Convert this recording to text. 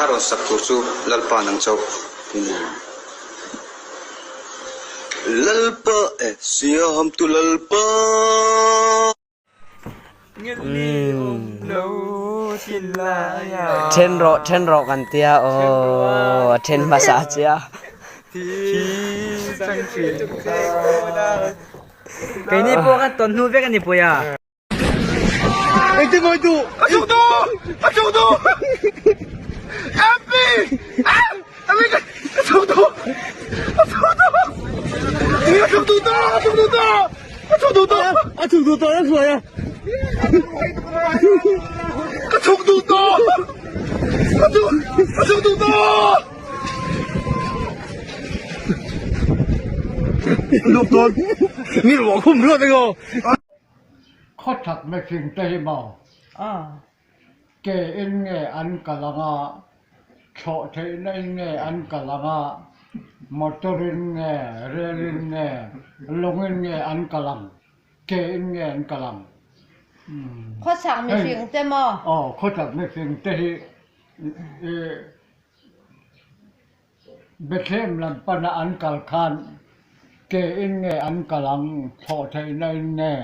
A rawn sak tur chu Lalpa nang chauh i ni. Lalpa e, siamtu Lalpa. Then rawh then rawh kan tia aw a then hmasa chia. Keini pawh kan tawn hnu vek a ni puia. Khawchhak mihring te hi maw ke in nge an kal ang a, thlawh theihna in nge an kal ang a, motor in nge, rel in nge, lawng in nge an kal ang, ke in nge an kal ang. Khawchhak mihring te maw? Aw, khawchhak mihring te hi Bethlehem lam pana an kal khan ke in nge an kal ang, thlawh theihna in nge?